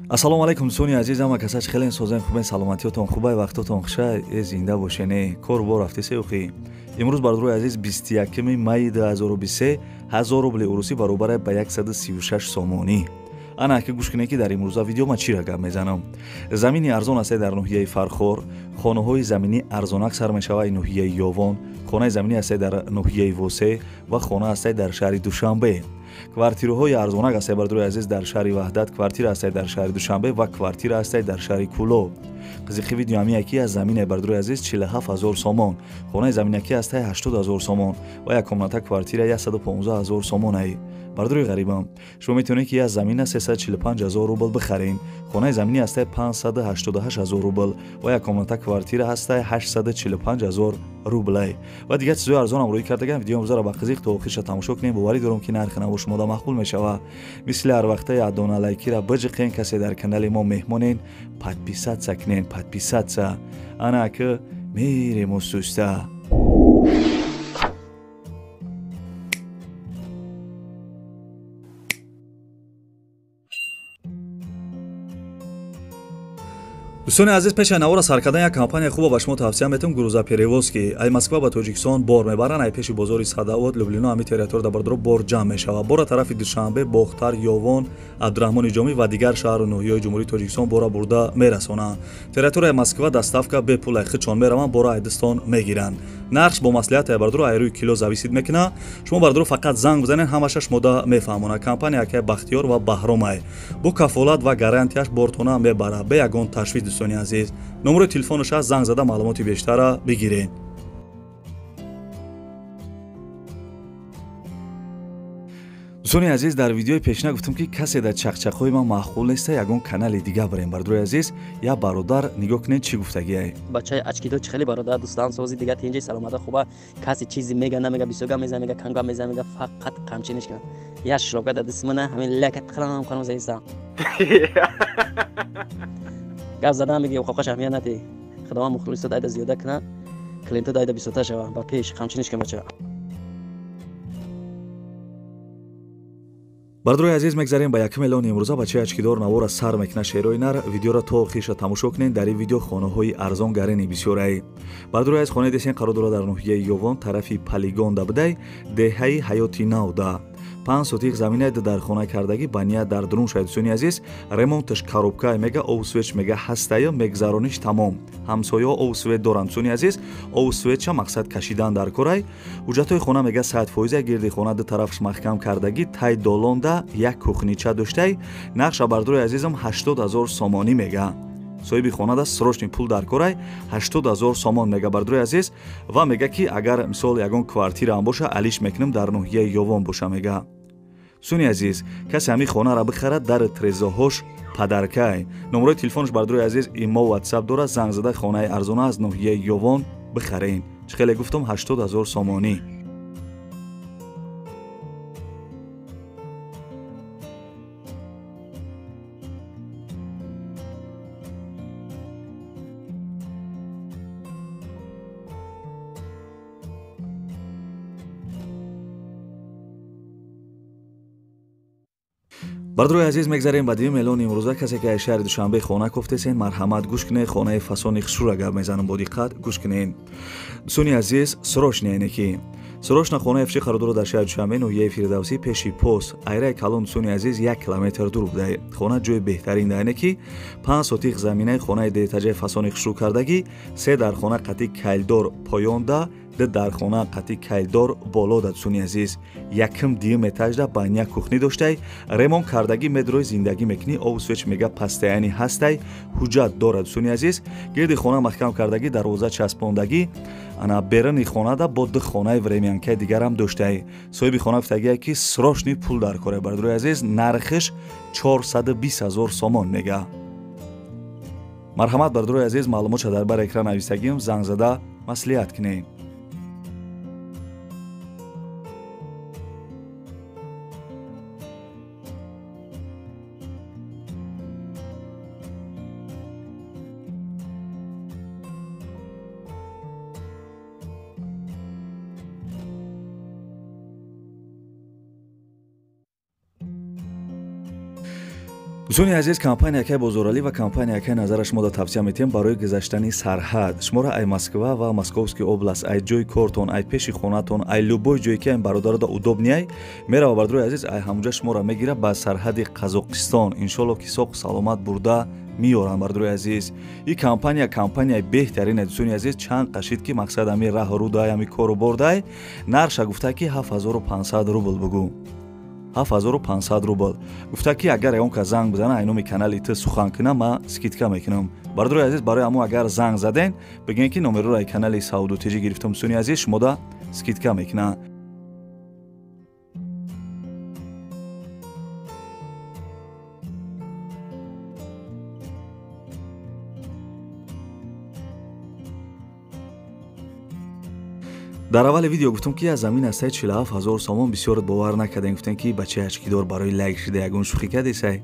Ассалому алайкум дӯстони азиз, ҳама касач хелен созен, хубен, саломатиётон хубай, вақтотон хушай, зинда бошене, кор бор рафтесе охи. Имрӯз бародарои азиз 21 майи 2023 1000 рубли урусӣ баробар ба 136 сомонӣ. Ана ки гӯш кунед ки дар имрӯза видео ман чиро гап мезанам. Замини арзон ҳастед дар ноҳияи Фархор, хонаҳои заминӣ арзонак сар мешавад ноҳияи Ёвон, хонаи заминӣ ҳастед дар ноҳияи Восе ва хона ҳастед дар шаҳри Душанбе. Квартираҳои арзонак ҳастед бародарои азиз дар шаҳри Ваҳдат, квартира ҳастед дар шаҳри Душанбе ва квартира ҳастед дар шаҳри Кӯлоб. Қизиқи видео ҳамин яки аз замине бародарои азиз 47 000 сомон, хонаи заминакӣ ҳастаи 80 000 сомон ва як комната квартира 115 000 сомонай. Бародарои ғарибам, шумо метавонед ки аз замина 345 000 рубл бихаред. Хонаи заминӣ ҳастаи 588 000 рубл ва як комната квартира ҳастаи 845 000 рублай. Ва дигар чизҳои арзонам рӯй кардагам. Видео имрӯзаро ба қизиқ то охирша тамошо кунем. Боварӣ дорам ки нархи наво шумода мақбул мешавад. Мисли ҳар вақта ядона лайкира биҷиқен, касе дар канали мо меҳмонен, подписаться кунен, подписаться. Ана ки мерему суста. Дӯстони азиз, пеши навора сар кардан як компания хуба ба шумо тавсия метавам, грузоперевозки. Ай Москва ба Тоҷикистон бор мебаранд, ай пеши бозори Садовод, Люблино, ҳами территория бародаро бор ҷамъ мешавад. Бора тарафи Душанбе, Бохтар, Ёвон, Абдураҳмони Ҷомӣ ва дигар шаҳру ноҳияҳои Ҷумҳурии Тоҷикистон бора бурда мерасонанд. Территорияи Москва доставка бепул, ай худшон мераванд, бора айдистон мегиранд. Нархш бо маслиҳат ай бародаро ай рӯи кило зависит мекунад. Шумо бародаро фақат занг бизанед, ҳамаша шумода мефаҳмонад. Компания акай Бахтиёр ва Баҳромай. Бо кафолат ва гарантияш бортона мебарад, бе ягон ташвиш. Дӯстони азиз, номерои телефонаш аст, занг зада маълумоти бештарра бигиред. Дӯстони азиз, дар видеои пешина гуфтам ки касе дар чақчақҳои ман маъқул неста, ягон канали дига барем. Бародарои азиз, як бародар нигоҳ кунед чӣ гуфтагиай. Бачаи ачкидо чӣ хеле бародар, дӯстан сози дига тинҷи саломата хуба, касе чизе мега намега, бисёр гап мезана, мега кам гап мезана, мега фақат қамчиниш кунад. Як шробка дар дасти мана ҳамин лакат қалам қалам заистам. Гап задан меги ҳуқуқаш аҳамият надиҳ. Худованд мухлисот айда зиёда кунад, клиентот айда бисёртар шаванд. Ба пеш қамчиниш кун бача. Бародарои азиз, мегзарем ба якум эълони имрӯза. Бачаи ачкидор навора сар мекунад шерои нар. Видеоро то охирша тамошо кунед. Дар ин видео хонаҳои арзон гарени бисёрай. Бародарои азиз, хонаи десен қарор дорад дар ноҳияи Ёвон, тарафи Палигонда будай, деҳаи Ҳаёти Навда. 5 сотих замина дар хона кардагӣ ба ният дар дурун шавед. Дӯстони азиз, ремонташ коробка мега, об свет мега ҳастая, мегзарониш тамом. Ҳамсояҳо об свет доранд. Дӯстони азиз, об светша мақсад кашидан дар корай. Ҳуҷҷатҳои хона мега 100%, гирди хона ду тарафш маҳкам кардагӣ, тай долонда як кухнича доштай. Нархша бародарои азизам 80 000 сомонӣ мега. Соҳиби хона даст срочный пул дар корай, 80 000 сомон мега бародарои азиз. Ва мега ки агар мисол ягон квартираам боша, алиш мекунам, дар ноҳияи Ёвон боша мега. Дӯстони азиз, касе ҳамин хонаро бихарад, дар трезоҳош падаркай. Номерои телефонаш бародарои азиз имо, ватсап дорад, занг зада хонаи арзона аз ноҳияи Ёвон бихарен. Чӣ хеле гуфтам, 80 000 сомонӣ. Бародарои азиз, мегзарем ба дуюм эълони имрӯза. Касе ки аз шаҳри Душанбе хона кофтесен, марҳамат гӯш кунед. Хонаи фасони хушрӯра гап мезанам, бо диққат гӯш кунед. Дӯстони азиз, срочно, яъне ки срочно хонаи фши қарор дорад дар шаҳри Душанбе, ноҳияи Фирдавсӣ, пеши пост, айраи калон. Дӯстони азиз, 1 километр дур буда. Хона ҷои беҳтарин, яъне ки 5 сотих заминаи хонаи деэтажаи фасони хушрӯ кардагӣ, 3 дар хона қатъи кайлдор поёнда, 2 дар хона қатъи кайлдор боло да. Дӯстони азиз, якум дуюм этажда баня кухни доштай, ремонт кардагӣ, медрои зиндагӣ мекунӣ, об свеч мега пастаяни ҳастай, ҳуҷҷат дорад. Дӯстони азиз, гирди хона маҳкам кардагӣ, дарвоза часпондагӣ, ана беруни хонада бо 2 хонаи времянкаи дигарам доштай. Соҳиби хона гуфтагие ки срочный пул дар коре. Бародарои азиз, нархиш 420 000 сомон мега. Марҳамат бародарои азиз, маълумотша дар бар экран нависагим, занг зада маслиҳат кунед. Дӯстони азиз, компания Акай Бозоралӣ ва компания Акай Назара шумо да тавсия метиҳем барои гузаштани сарҳад. Шуморо ай Москва ва Московский область, ай ҷои кортон, ай пеши хонатон, ай любой ҷое ки ай бародаро удобный ай, мерава бародарои азиз, ай ҳамуҷа шуморо мегира ба сарҳади Қазоқистон. Иншолло ки соқ саломат бурда меоранд бародарои азиз. Ин компания компанияи беҳтарин аст дӯстони азиз. Чанд қашид ки мақсад ҳами раҳ рудай, ҳами кору бордай. Нарша гуфта ки 7500 рубл бугӯ. 7500 рубл. Гуфта ки агар ягон кас занг бизана, ай номи канали ту сухан кунам, ман скидка мекунам. Бародарои азиз, барои ҳамо агар занг заден, бигӯен ки номероро ай канали Сауду ТЖ гирифтам, дӯстони азиз, шумода скидка мекунам. Дар аввали видео гуфтам ки аз замин астаи 47000 сомон, бисёр бовар накардем, гуфтем ки бачаи ачкидор барои лайк шида ягон шӯхӣ кардесай.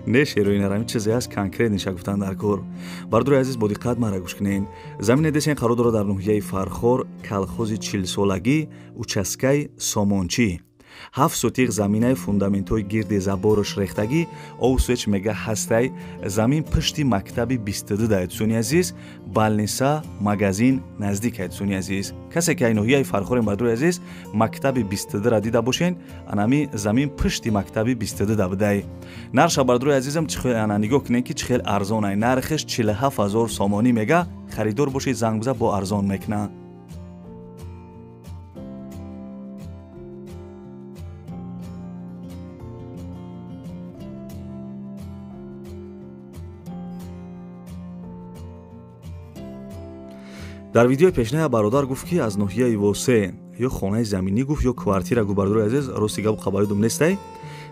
Не шерои нарами чизе аст конкрет ниша гуфтан дар кор. Бародарои азиз, бо диққат мара гӯш кунед. Замине десен қарор дорад дар ноҳияи Фархор, колхози 40-солагӣ, участкаи Сомончӣ. 7 сотиқ заминаи фундаментҳои гирди заборош рехтагӣ, овсуеч мега ҳастай. Замин пушти мактаби 22 дай дӯстони азиз, балниса, магазин наздик ай дӯстони азиз. Касе ки ай ноҳияи Фархорем бародарои азиз, мактаби 22-ра дида бошен, анами замин пушти мактаби 22 да будай. Нарша бародарои азизам ана нигоҳ кунед ки чӣ хел арзон ай. Нархиш 47000 сомонӣ мега. Харидор бошед, занг биза, бо арзон мекунад. Дар видеои пешная бародар гуфт ки аз ноҳияи Восе ё хонаи заминӣ гуфт ё квартира гуфт. Бародарои азиз, рости гап хабаридум нестай,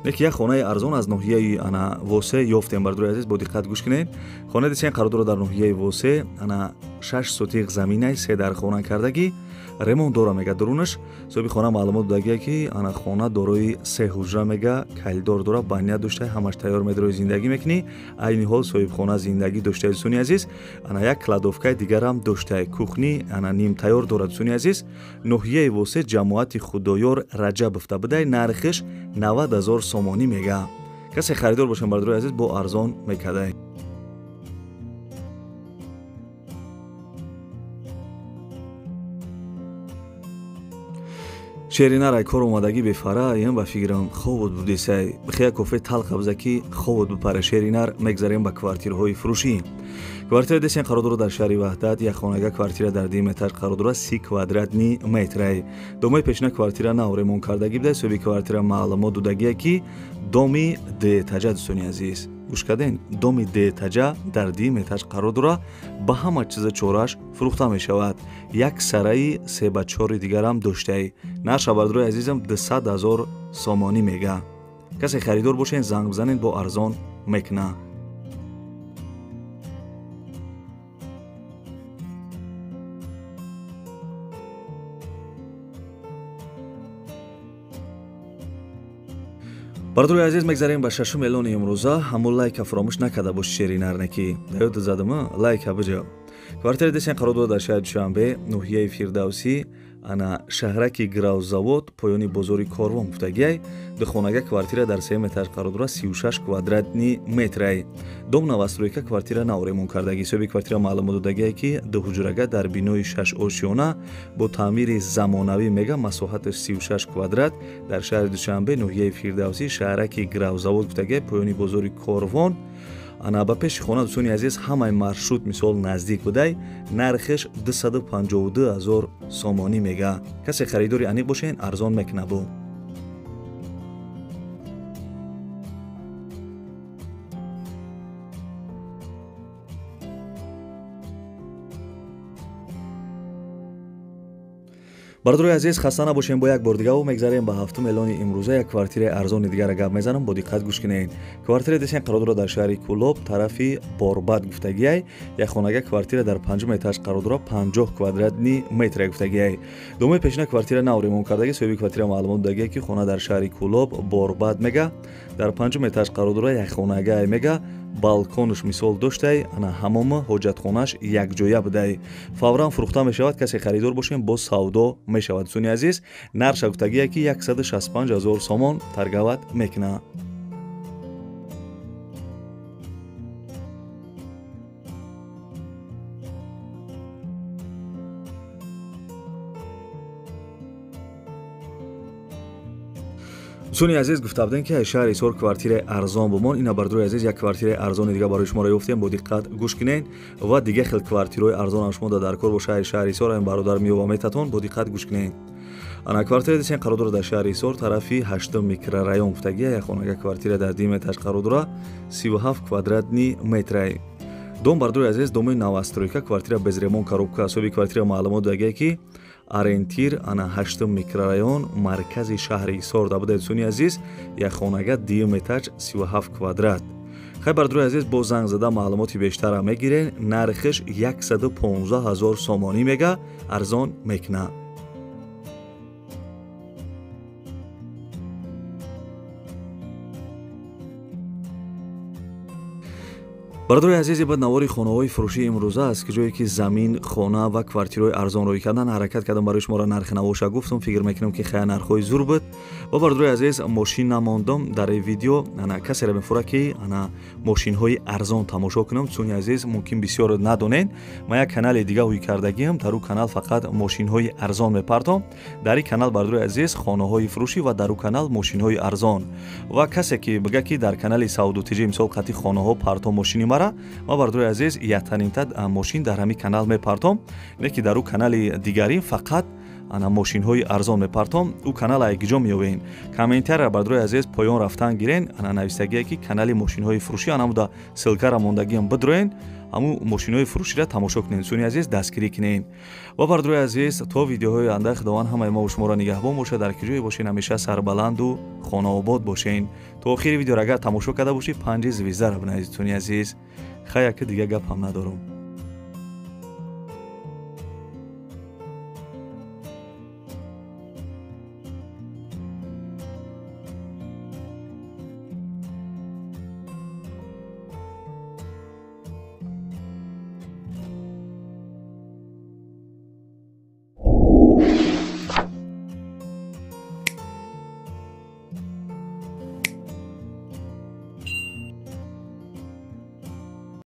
лекин як хонаи арзон аз ноҳияи ана Восе ёфтем. Бародарои азиз, бо диққат гӯш кунед. Хонаи десен қарор дорад дар ноҳияи Восе, ана 6 сотиқ заминай, 3 дар хона кардагӣ, ремонт дора мега дурунаш. Соҳиби хона маълумот додагия ки ана хона дорои 3 ҳуҷра мега, калидор дора, баня дошта, ҳамаш тайёр медорои зиндагӣ мекунӣ. Айни ҳол соҳибхона зиндагӣ дошта дӯстони азиз. Ана як кладовкаи дигарам дошта, кухни ана нимтайёр дорад дӯстони азиз. Ноҳияи Восе, ҷамоати Худоёр Раҷабов будай, нархиш 90000 сомонӣ мега. Касе харидор бошем бародарои азиз, бо арзон мекардай. Шеринар ай кор омадагӣ бефара, ям ба фикрам хобот будесай. Бихе кофе талха биза ки хобот бипара. Шеринар мегзарем ба квартираҳои фурӯшӣ. Квартира десен қарор дорад дар шаҳри Ваҳдат, як хонага квартира дар 2 метр қарор дорад, 30 квадратни метрай. Домои пешина квартира нав ремонт кардагӣ будай. Соҳиби квартира маълумот додагия ки доми деэтажа дӯстони азиз. Гӯш карден, доми деэтажа дар 2 метр қарор дорад, ба ҳама чиза чораш фурӯхта мешавад. Як сараи 3 ба 4 дигарам доштаи. Нарша бародарои азизам 200000 сомонӣ мега. Касе харидор бошен, занг бизанед, бо арзон мекунад. Бародарои азиз, мегзарем ба шашум эълони имрӯза. Ҳамун лайка фаромӯш накарда боши шери нарнакӣ. Дар ёд задама лайка биҷа. Квартираи десен қарор дорад дар шаҳри Душанбе, ноҳияи Фирдавсӣ, ана шаҳраки Гравзавод, поёни бозори Корвон гуфтагиай. Духонага квартира дар 3 метр қарор дорад, 36 квадратни метрай. Дом новостройка, квартира нав ремонт кардагӣ. Соҳиби квартира маълумот додагиай ки ду ҳуҷрага дар бинои 6 ошёна бо таъмири замонавӣ мега, масоҳаташ 36 квадрат, дар шаҳри Душанбе, ноҳияи Фирдавсӣ, шаҳраки Гравзавод гуфтагиай, поёни бозори Корвон. Ана ба пеши хона дӯстони азиз ҳамаи маршрут мисол наздик будай. Нархиш 252000 сомонӣ мега. Касе харидори аниқ бошен, арзон мекуна бу. Бародарои азиз, хаста набошем, бо як бор дигаву мегзарем ба ҳафтум эълони имрӯза. Як квартираи арзони дигара гап мезанам, бо диққат гӯш кунед. Квартираи десен қарор дорад дар шаҳри Кӯлоб, тарафи Борбад гуфтагиай. Як хонага квартира дар панҷум этаж қарор дорад, 50 квадратни метра гуфтагиай. Домои пешина квартира нав ремонт кардагӣ. Соҳиби квартира маълумот додагиай ки хона дар шаҳри Кӯлоб, Борбад мега, дар панҷум этаж қарор дорад, як хонагай мега, балконаш мисол доштай, ана ҳамома ҳоҷатхонаш якҷоя будай. Фавран фурӯхта мешавад, касе харидор бошем, боз савдо мешавад. Дӯстони азиз, нарша гуфтагие ки 165 000 сомон торговать мекунад. Дӯстони азиз, гуфта будем ки аз шаҳри Ҳисор квартираи арзон бумон. Ина бардорои азиз, як квартираи арзони дига барои шуморо ёфтем, бо диққат гӯш кунед ва дига хел квартираҳои арзон шумо дар кор бо шаҳри Ҳисор ам бародар меёва метатон, бо диққат гӯш кунед. Ана квартира дисен қарор дорад дар шаҳри Ҳисор, тарафи 8 микрорайон гуфтагия, як хонага квартира дар 2 метраш қарор дорад, 37 квадратни метрай. Дом бардорои азиз, домои новостройка, квартира без ремонт, коробка. Асоби квартира маълумот дагия ки ориентир ана 8 микрорайон, маркази шаҳри Ҳисор да буда. Дӯстони азиз, як хонага 2 метраш 37 квадрат. Хай бардорои азиз, бо занг зада маълумоти бештара мегирен. Нархиш 115 000 сомонӣ мега, арзон мекунад. Бародарои азиз, баъд навори хонаҳои фурӯшии имрӯза аст, ки ҷое ки замин, хона ва квартираҳои арзон рӯй кардан ҳаракат кардам барои шуморо нархи навоша гуфтам. Фикр мекунам ки хая нархҳои зур буд. Ва бародарои азиз, мошин намондам дар видео. Ана касеро мефура ки ана мошинҳои арзон тамошо кунам. Дӯстони азиз, мумкин бисёр надонед, ман як канали дига ҳуй кардагиам, дар ӯ канал фақат мошинҳои арзон мепартом. Дар ин канал бародарои азиз хонаҳои фурӯшӣ ва дар ӯ канал мошинҳои арзон. Ва касе ки бига ки дар канали Сауду Тиҷи мисол қати хонаҳо парто мошини мара, ма бардорои азиз яктанимта мошин дар ҳамин канал мепартом, не ки дар ӯ канали дигарин фақат ана мошинҳои арзон мепартом. Ӯ канал айгиҷо меёвен. Комментария бардорои азиз поён рафтан гирен, ана навистагие ки канали мошинҳои фурӯшӣ, анамуда ссылкара мондагиам бидроен, ҳамун мошинҳои фурӯширо тамошо кунед. Дӯстони азиз, дастгирӣ кунед. Ва бардорои азиз, то видеоҳои оянда Худованд ҳамаи мо шуморо нигаҳбон бошад. Дар ки ҷое бошен ҳамеша сарбаланду хонаобод бошен. То охири видеоро агар тамошо карда бошӣ, 5 звездара бинависед. Дӯстони азиз, хай, яки дига гап ҳам надорам.